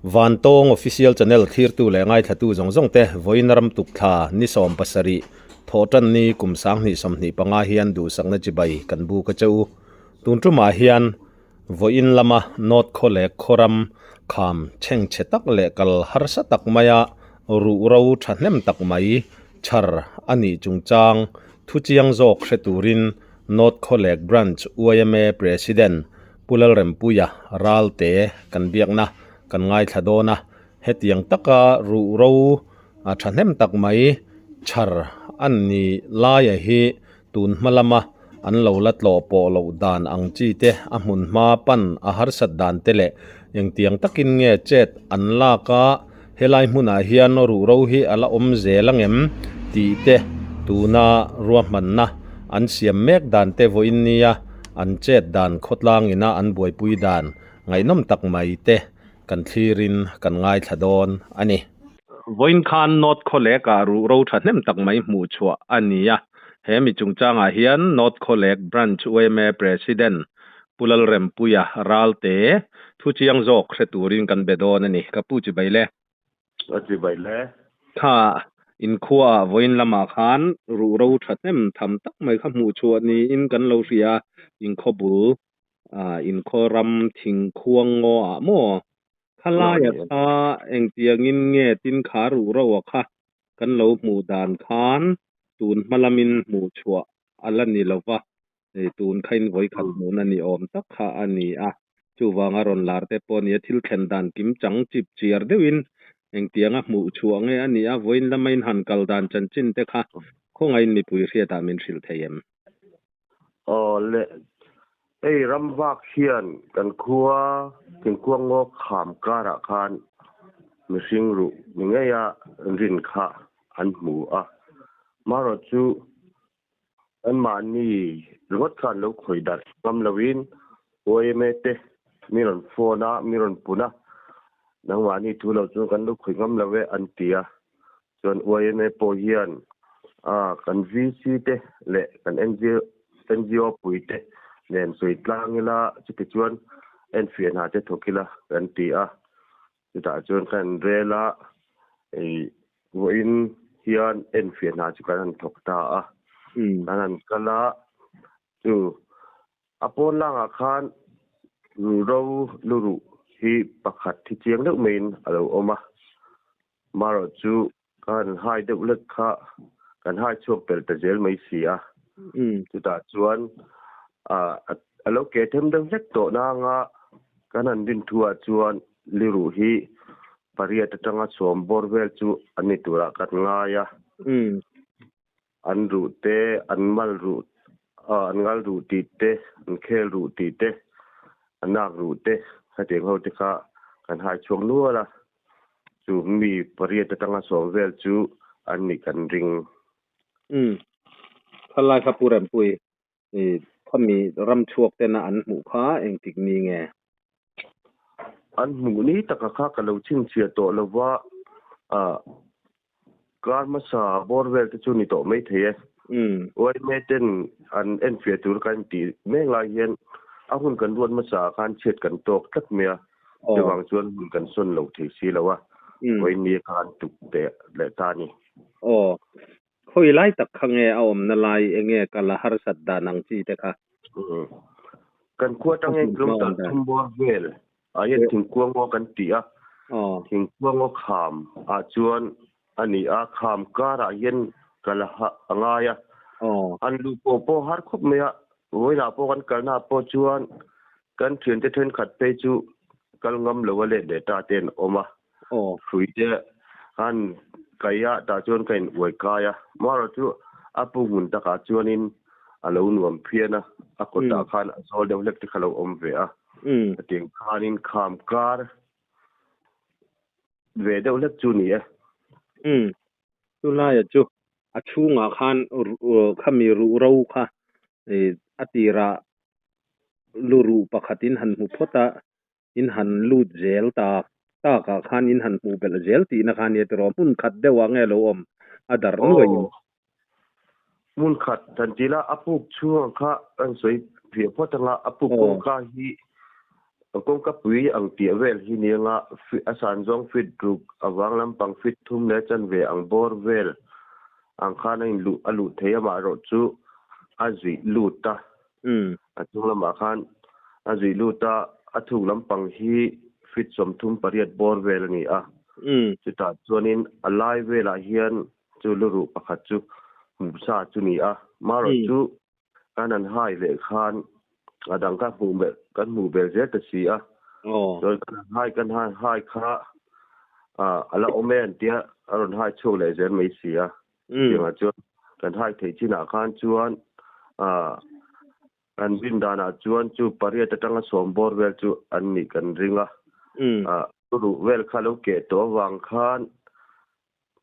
Vantawng Official Channel thlirtu leh ngaithlatu zawng zawng te vawiin ram tukthla ni 17 thawhtan ni kum 2025 hian duhsakna chibai kan buk a che u. Tun tumah hian vawiin lama North Khawlek khawram kham chhengchhe tak leh kal harsa tak maia ruhro thahnem tak mai chhar a nih chungchang thuchiang zawk hre turin North Khawlek Branch yma President Pu Lalrempuia Ralte kan biakna kan ngaithla dawn a, hetiang taka ruhro thahnem tak mai chhar a ni laia hi tun hma lama an lo la tlawh pawh loh dan ang chi te, a hmun hma pan a harsat dan te leh engtiang takin nge chet an lak a, helai hmunah hian ruhro hi a la awm zel angem tih te tuna ruahmanna an siam mek dan te vawiin nia an chet dan khawtlang ina an buaipui dan ngaihnawm tak mai te kan thlirin kan ngaithla dawn a ni. Vawiin khan North Khawlek ah ruhro thahnem tak mai hmuh chhuah a ni a, he mi chungchangah hian North Khawlek Branch yma President Pu Lalrempuia Ralte thuchiang zawk hre turin kan be dawn a ni. Ka pu chibai le. A chibai le. Kha inkhuaah vawiin lamah khan ruhro thahnem tham tak mai kha hmuh chhuah niin kan lo hria a, inkhaw bul inkhaw ram thingkhuang ngaw ah maw? Khalaia kha engtiangin nge tin kha ruhro a kha kan lo hmuh dan khan tun hma lamin hmuh chhuah a la ni lo va, tun kha in vawi khat hmuhna ni awm tak kha a ni a. Chuvanga rawn lar te pawh a ni a, thil thlen dan kim chang chip chiar deuhin engtianga hmuh chhuah nge a ni a, vawiin lama in han kal dan chanchin te kha khawngaihin mipui hriatah min hrilh thei em? Aw le, hei ramvak hian kan khua thingkhuang ngaw kham karah khan mihring ruh ni ngeia rin kha an hmu a. Marawh chu anmahni ringawt khan lo khawi darh ngam loin yma te mi rawn phone a, mi rawn pun a, nangmahni thu lo chuan kan lo khawi ngam lo e an ti a. Chuan yma pawh hian kan VC te leh kan NGO pui te nen sawi tlang ila, chuti chuan enfiah hna te thawk ila kan ti a. Chutah chuan kan rel a, vawiin hian enfiah hna chu kan han thawk ta a. Kan han kal a, chu a pawn langah khan ruhro luruh hi pakhat thi chiang deuh maiin a lo awm a. Marawh chu ka han hai deuh lek kha kan hai chhuak pel ta zel mai si a. Chutah chuan a lo ke them deuh hlek tawh nanga kan han rin thu ah chuan liruh hi pariat atanga sawm bawr vel chu an ni turah kan ngai a. An ruh te, an mal ruh, an ngal ruh tih te, an khel ruh tih te, an nak ruh te, hetiang ho te kha kan hai chhuak nual a. Chu mi pariat atanga sawm vel chu an nih kan ring. Umm. Khalai kha Pu Rempui, i khami ram chhuak tena an hmuh kha engtik ni nge? An hmuh ni taka kha ka lo chhinchhiah tawh lova, ah kar hmasa bawr vel te chu ni tawh mai thei e. Yma ten an enfiah tur kan tih mek lai hian a hun kan ruat hmasa ah khan chhiat kan tawk tlat mai a, chuvang chuan hun kan sawn lo thei si lo a, vawiin ni kha an tuk teh leh ta a ni. Aw, Khawi lai tak kha nge a awmna lai enge kal a harsat dan ang chi te kha? Kan khua atang hian kilometer thum bawr vel ah hian thingkuang ngaw kan ti a, thingkuang ngaw kham ah chuan a ni a, kham karah hian kal a ngai a, an luh pawh pawh har khawp mai a, vawiinah pawh kan kalna ah pawh chuan kan thiante thenkhat phei chu kal ngam lo a let leh ta te an awm a. Hrui te han kai a, tah chuan ka in uai kai a. Marawh chu a pu hmun takah chuanin a lo nuam phian a, a kawtah khan a zawl deuh hlek te kha lo awm ve a. Hetiang khanin kham kar ve deuh hlek chu ni e. Chulaia chu a chhungah khan khami ruhro kha a tirah lu ruh pakhatin han hmu phawt a, in han lut zel ta takah khan in han hmuh belh zel tihna kha nia tiraw hmun khat deuh ah nge lo awm a darh nuai in. Aw, hmun khat han ti la a puk chhungah kha kan sawi fiah phawt anga a puk kawngka hi Kawngka pui ang tih vel hi ni anga a san zawng feet ruk a vang lampang feet thum leh chanve ang bawr vel ang khan a inluh a luh thei amaherawh chu a zuih lut a, a chung lamah khan a zuih lut a, a thuk lampang hi feet 38 bawr vel a ni a, chutah chuanin a lai velah hian chu luruh pakhat chu hmuh sa chu ni a, marawh chu Kan han hai leh khan a dang ka hmuh belh kan hmuh belh zel ta si a. Chuan kan han hai kan han hai kha a la awm e an tia a rawn hai chhuak leh zel mai si a. Chutiangah chuan kan hai theih chinah khan chuan kan rin danah chuan chu pariat atanga sawm bawr vel chu an nih kan ring a. Ruh vel kha lo keh tawh avang khan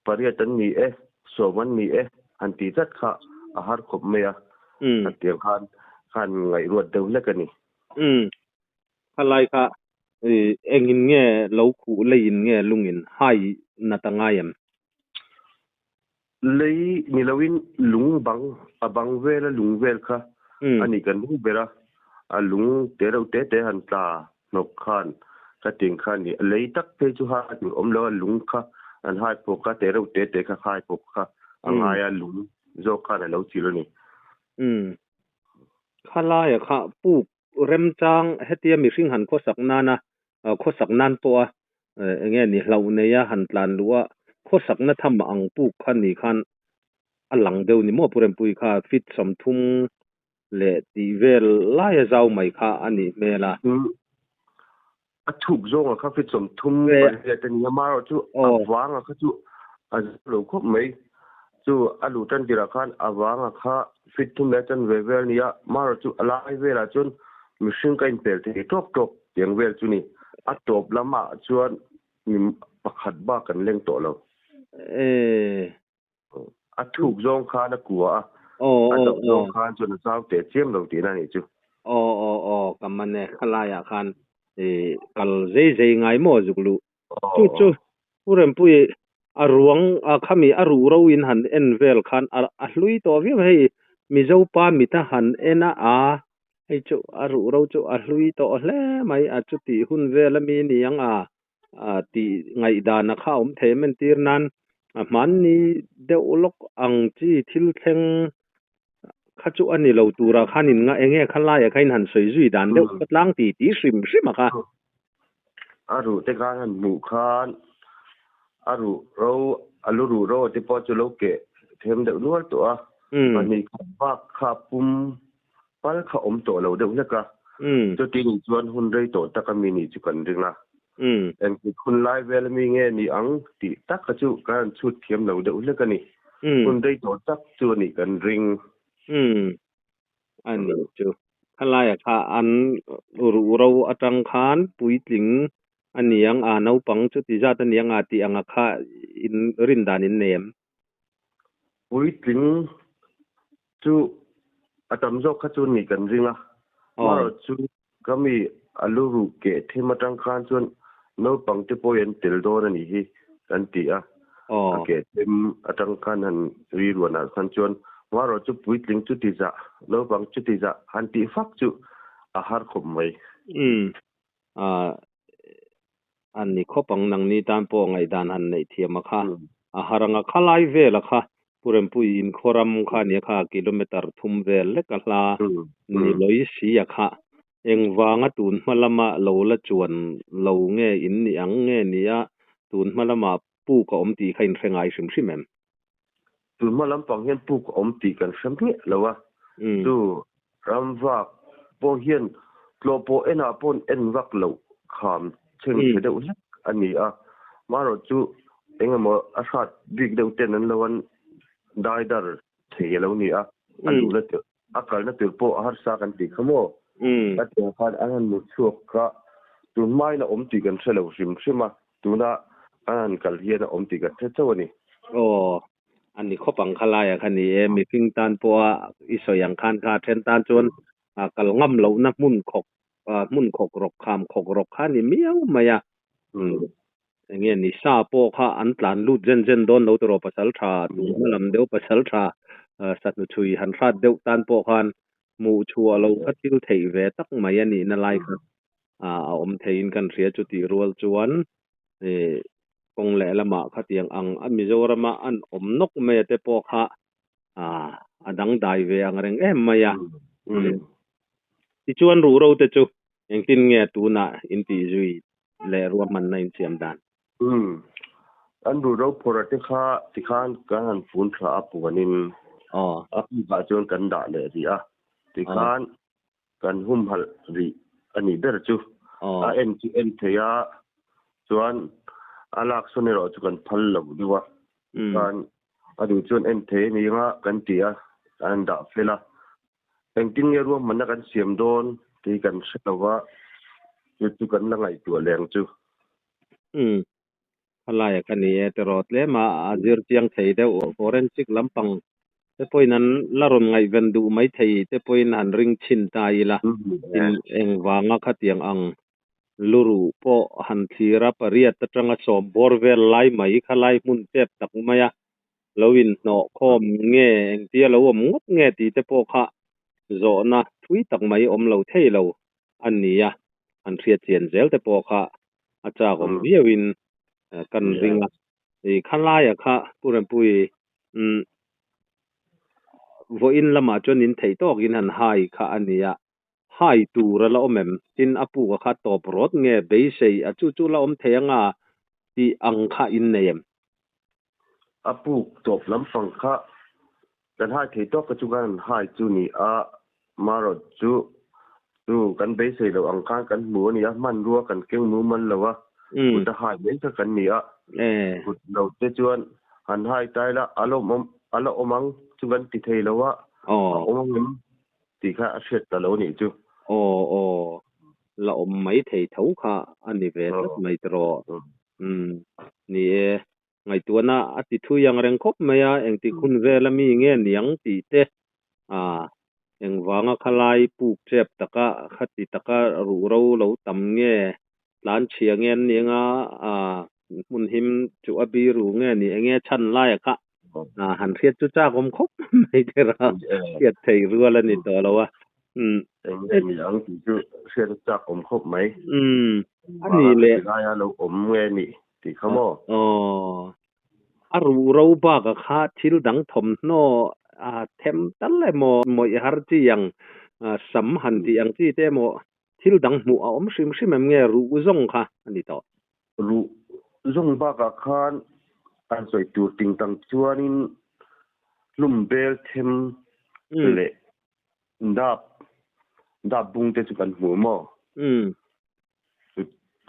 Pariat an ni e, sawm an ni e han tih tlat kha a har khawp mai a, hetiang khan khan ngaihruat deuh hlek a ni. Umm, khalai kha engin nge lo khuh leiin nge lungin hai nat a ngai em? Lei ni loin lung bang, a bang vela lung vel kha a nih kan ring ber a, a lung te reuh te te han tla hnawk khan ka ting kha a ni. A lei tak phei chu hai tur awm lo a, lung kha an hai pawk a, te reuh te te kha hai pawk kha a ngai a, lung zawk khan a lo chil a ni. Umm. Khalaia kha puk remchang hetia mihring han khawsak nana khawsak nan pawha enge ni hlauh neia han tlan luh a, khawsakna tham ang puk kha ni khan a lang deuh ni maw Pu Rempuii kha feet 30 leh tih vel laia zau mai kha a nih hmel a. A thuk zawnga kha feet 38 a ni a, amaherawhchu a vanga kha chu a zau lo khawp mai. Chu a luh tan tirah khan a vanga kha feet thum leh chanve vel a ni a, amaherawhchu a lai velah chuan mihring ka inpel thei tawk tawk tiang vel chu ni. A tawp lamah chuan mi pakhat bak kan leng tawh lo. A thuk zawng khan a kua a, a dap zawng khan chuan a chau teh chiam lo tihna a nih chu. Aw aw aw ka man e, khalaiah khan kal zei zei ngai maw zuk luh. Chu chu Pu Rempuii a ruang a khami a ruh ro in han en vel khan a hlui tawh viau hei Mizo pa mit a han en a a hei chu a ruh ro chu a hlui tawh hle mai a chutih hun vel ami niang a tih ngaihdana kha a awm thei em entir nan a hmanni deuh lawk ang chi thil thleng kha chu a ni lo turah khan in nga enge kha laiah kha in han sawi zui dan deuh kha tlang ti ti hrim hrim a kha. A ruh te khan han hmuh khan a ruh ro a lu ruh ro te pawh chu lo keh them deuh nual tawh a, pahnih khat bak kha pum Pal kha awm tawh lo deuh hlek a, chuti nih chuan hun rei tawh tak a mi nih chu kan ring a. Engtik hun lai vel a mi nge ni ang tih tak kha chu kan han chhut thiam lo deuh hlek a ni. Hun rei tawh tak chu a nih kan ring. A nih chu. Khalaia kha an ruh ro atang khan puitling a niang a, naupang chuti zat a niang a tih anga kha in rin dan in nei em? Puitling chu a tam zawk kha chu nih kan ring a, amaherawh chu ka mi a lu ruh keh them atang khan chuan naupang te pawh hi an tel dawn a nih hi kan ti a, a keh them atang khan han ri ruanah khan chuan amaherawh chu puitling chu ti zah, naupang chu ti zah han tih fak chu a har khawp mai. A ni khawp ang nangni tan pawh ngaihdan han neih thiam a kha. A har anga khalai vel a kha Pu Rempuii inkhawram kha nia kha kilometer thum vel lek a hla ni lawi si a kha. Engvanga tun hma lama lo la chuan lo nge in nih ang nge nia tun hma lama puk a awm tih kha in hre ngai hrim hrim em? Tun hma lampang hian puk a awm tih kan hre miah lo a, chu ramvak pawh hian tlawh pawh enah pawh en vak loh kham chheng chhe deuh hlek a ni a, marawh chu eng emaw a hrat bik deuh ten an lo an dai dar thei a lo ni a, a luhna tur a kalna tur pawh a harsa kan tih kha maw? Ka tiang khan an han mut chhuak kha tun hmain a awm tih kan hre lo hrim hrim a, tuna an han kal hian a awm tih kan hre chauh a ni. Aw, a ni khawp ang kha laiah kha ni e, mihring tan pawha i sawi ang khan kha then tan chuan kal ngam lohna hmun khawk hmun khawk rawk kham khawk rawk kha a ni miau mai a. Enge ni sa pawh kha an tlan lut zen zen dawn lo tawh pasal tha tun hma lam deuh pasal tha sahnu chhui han hrat deuh tan pawh khan hmuh chhuah lo kha thil theih ve tak mai a nihna lai kha. a awm theiin kan hria chutih rual chuan ih kawng lehlamah khatiang ang a Mizorama an awm nawk mai a te pawh kha a dangdai ve ang reng em mai a. Tichuan ruhro te chu engtin nge tunah intih zui leh ruahmanna insiam dan? Umm. An ruhro phawrh te kha tikhan kan han fun tha a puanin a pukah chuan kan dah leh rih a. Tikhan kan humhalh rih a nih ber chu. A en chu en thei a, chuan a lak sawn erawh chu kan phal lo deuh a. Tikhan a duh chuan en thei a ni anga kan ti a, an dah fel a. Engtin nge ruahmanna kan siam dawn tih kan hre lo va, chu chu kan la ngaihtuah leng chu. Umm. Khalaia ka ni e tiraw tlem a, a zir chiang thei deuh forensic lampang te pawhin an la rawn ngaihven duh mai thei te pawhin han ring chhin ta ila. Tin, engvanga khatiang ang luruh pawh han thlir a, pariat atanga sawm bawr vel lai mai khalai hmun tep tak mai a lo inhnawh khawm nge engtia lo awm ngawt nge tih te pawh kha zawhna thui tak mai awm lo thei lo a ni a, han hriat chian zel te pawh kha a chak awm viauin kan ring a. I khalaia kha Pu Rempuii umm vawiin lamah chuan in theih tawkin han hai kha a ni a, hai tur a la awm em? Tin a puka kha tawp rawt nge beisei a chu chu la awm thei anga tih ang kha in nei em? A puk tawp lampang kha kan hai thei tawk ka chu kan han hai chu ni a, marawt chu chu kan beisei loh ang khan kan hmu a ni a, hmanrua kan keng mumal lo a, kut a hai mai kha kan ni a, kut lo te chuan han hai tai la a la awm a la awm ang chu kan ti thei lo a, a awm ang em? Tih kha a hriat ta lo a nih chu. Aw aw, la awm mai thei tho kha a ni ve tlat mai tiraw. Umm, ni e, ngaihtuahna a ti thui ang reng khawp mai a, engtik hun vel a mi nge niang tih te, ah, engvanga khalai puk tep taka khati taka ruhro lo tam nge, tlan chhia nge an ni anga, ah, hmun him chu a biru nge ni enge chhan laia kha han hriat chu chak awm khawp mai te ra hriat thei rual a ni tawh lo a. Enge ni ang tih chu hriat a chak awm khawp mai. A ni le. Laia lo awm nge ni tih kha maw? Aw. A ruh ro bak a kha thil dang thawmhnaw a them tal emaw mawih har chi ang sam han tih ang chi te emaw thil dang hmuh a awm hrim hrim em nge ruh zawng kha a ni tawh. Ruh zawng bakah khan an sawi tur ting tang chuanin hlum bel them leh dap dap bung te chu kan hmu maw?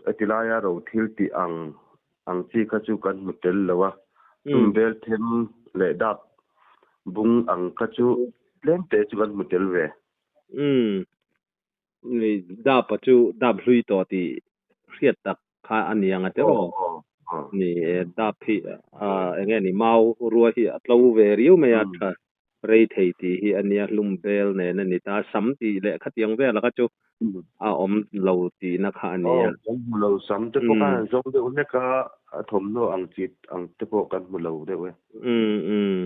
A ti laia ro thil tih ang ang chi kha chu kan hmu tel lo a, hlum bel them leh dap bung ang kha chu tlem te chu kan hmu tel ve. Dap a chu dap hlui tawh tih hriat tak kha a ni ang a tiraw? Ni e, dap hi eng nge ni mau rua hi a tlo ve riau mai a, tha rei thei tih hi a nia, hlum bel nen a ni ta, sam tih leh khatiang vel kha chu a awm lo tihna kha a ni a. Aw, kan hmu lo, sam te pawh khan an zawng deuh hlek a, a thawmhnaw ang chi ang te pawh kan hmu lo deuh e. Umm umm,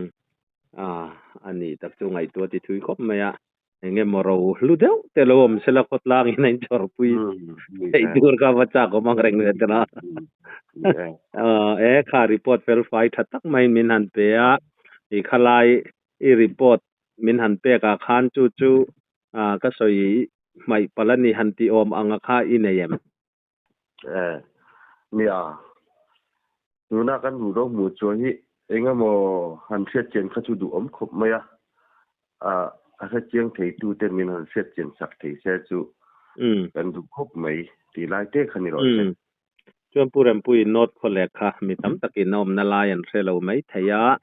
a nih tak chu ngaihtuah ti thui khawp mai a. Eng emaw ro hlu deuh te lo awm sela khawtlang in a inchawrpui theih tur kha va chak awm ang reng ve tawh a. E kha report fel fai tha tak maiin min han pe a, i khalai i report min han pek ah khan chu chu ka sawi hmaih palh a ni han tih awm ang a kha i nei em? E nia, tuna kan hmuh ro hmuh chuan hi eng emaw han hriat chian kha chu duhawm khawp mai a, a hre chiang thei tu ten min han hriat chian sak thei se chu kan duh khawp mai tih lai te kha ni rawh se. Chuan Pu Rempuii North Khawlek kha mi tam takin a awmna lai an hre lo mai thei a,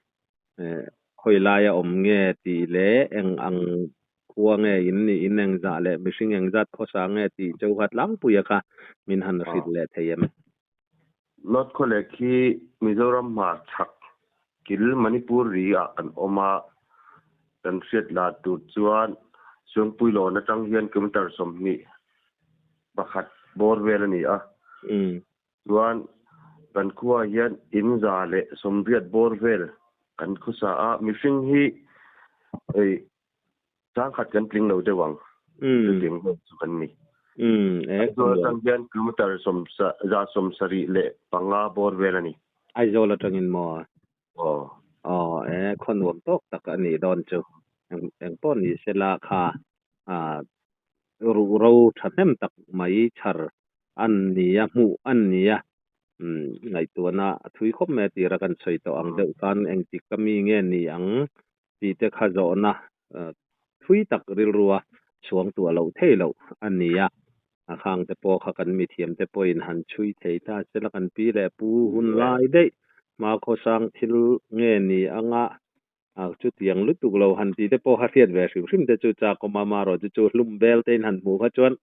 khawi laia awm nge tih leh eng ang Khua nge in nih in engzah leh mihring engzat khawsa nge tih chauha tlangpuia kha min han hrilh leh thei em? North Khawlek hi Mizoram hmar chhak kil Manipur ri ah kan awm a, kan hriat lar tur chuan Suangpuilawn atang hian kilometer 21 bawr vel a ni a. Chuan kan khuaah hian in 180 bawr vel kan khawsa a, mihring hi ei changkhat kan tling lo deuh ang, chutiang vel chu kan ni. Umm e Aizawl atang hian kilometer sawm za 75 bawr vel a ni. Aizawl atangin maw? Aw. Aw e khaw nuam tawk tak a nih dawn chu. Eng eng pawh ni sela kha ah ruhro thahnem tak mai chhar an ni a, hmuh an ni a. Umm ngaihtuahna a thui khawp mai a tira kan sawi tawh ang deuh khan engtik ka mi nge ni ang tih te kha zawhna thui tak rilrua chhuang tuah loh thei loh a ni a. A khang te pawh kha kan mithiam te pawhin han chhui thei ta sela kan pi leh pu hun lai daih hmakhawsang thil nge ni anga chutiang lutuk lo han tih te pawh kha hriat ve hrim hrim te chu chak awm a, amaherawh chu chu hlum bel te in han hmuh kha chuan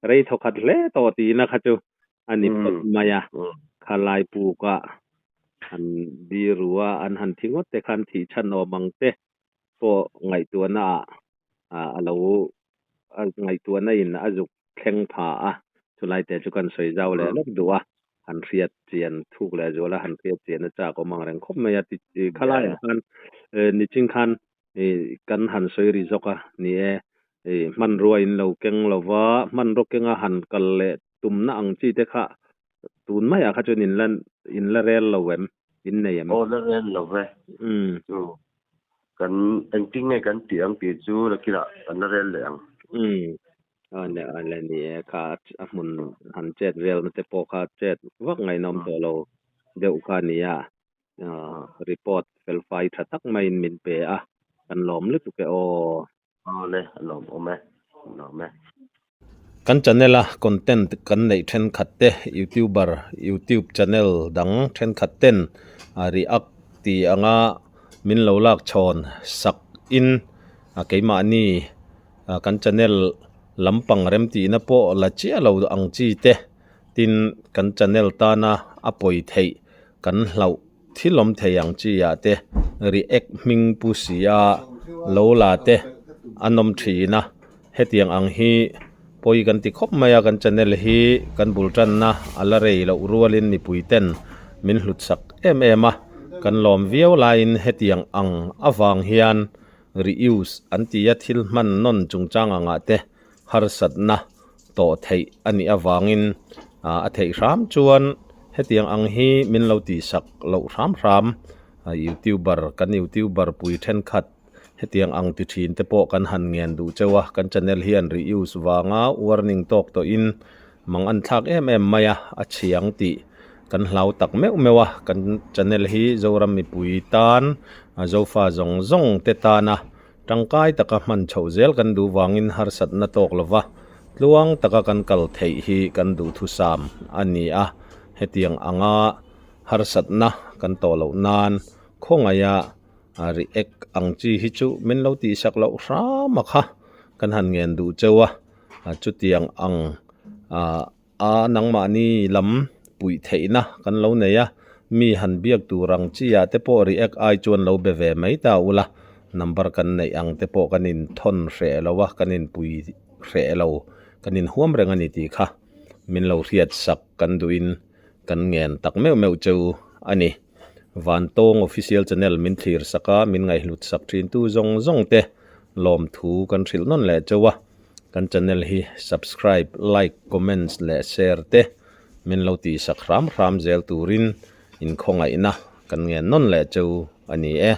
rei thawkhat hle tawh tihna kha chu a ni phawt mai a, khalai pukah han biru a, an han thi ngawt te khan thih chhan awm ang te pawh ngaihtuahna ah a lo ngaihtuahna in a zuk thleng pha a, chulai te chu kan sawi zau leh lawk duh a, han hriat chian thuk leh zual a, han hriat chian a chak awm ang reng khawp mai a, khalai ah khan niching khan kan han sawi ri zawk a, ni e, hmanrua in lo keng lo va, hmanraw kenga han kal leh tumna ang chi te kha tun maiah kha chuan in la in la rel lo em? In nei em? Aw la rel lo ve. Chu kan engtin nge kan tih ang tih chu nakinah kan la rel leh ang. Umm. Aw le aw le ni e kha a hmun han chet velna te pawh kha chet vak ngaihnawm tawh lo deuh kha a ni a. Report felfai tha tak maiin min pe a, kan lawm lutuk e aw. Aw le, a lawm awm e, a lawm e. Kan channel a content kan neih thenkhat te youtuber youtube channel dang thenkhat ten a react ti anga min lo lak chhawn sak in a keimahni kan channel lampang remtihna pawh la chiah lo ang chi te tin kan channel tana a pawi theih kan hlauh Thil awm thei ang chi ah te react hming pu si a lo la te an awm thin a, hetiang ang hi pawi kan ti khawp mai a, kan channel hi kan bul tanna a la rei loh rualin mipui ten min hlut sak em em a, kan lawm viau laiin hetiang ang avang hian reuse an ti a thil hman nawn chungchang angah te harsatna tawh theih a nih avangin a theih hram chuan hetiang ang hi min lo tihsak loh hram hram youtuber kan youtuber pui thenkhat hetiang ang ti thin te pawh kan han ngen duh cheu a kan channel hian reuse vanga warning tawk tawhin mang an thlak em em mai a a chhiang tih kan hlau tak meuh meuh a kan channel hi Zoram mipui tan Zofa zawng zawng te tana Tangkai taka hman chhoh zel kan duh vangin harsatna tawk lova tluang taka kan kal theih hi kan duhthusam a ni a, hetiang anga harsatna kan tawh loh nan khawngaia react ang chi hi chu min lo tihsak loh hram a kha kan han ngen duh cheu a, chutiang ang A nangmahni lam puih theihna kan lo nei a, mi han biak tur ang chi ah te pawh react ai chuan lo be ve mai ta ula, number kan neih ang te pawh kan in thawn hreh lo a, kan in pui hreh lo, kan in huam reng a ni tih kha min lo hriat sak kan duhin kan ngen tak meuh meuh cheu a ni. Vantawng Official Channel min thlir sak a, min ngaihhlut sak thin tu zawng zawng te lawmthu kan hrilh nawn leh cheu a. Kan channel hi subscribe, like, comments leh share te min lo tihsak hram hram zel turin inkhawngaihna kan ngen nawn leh cheu a ni e.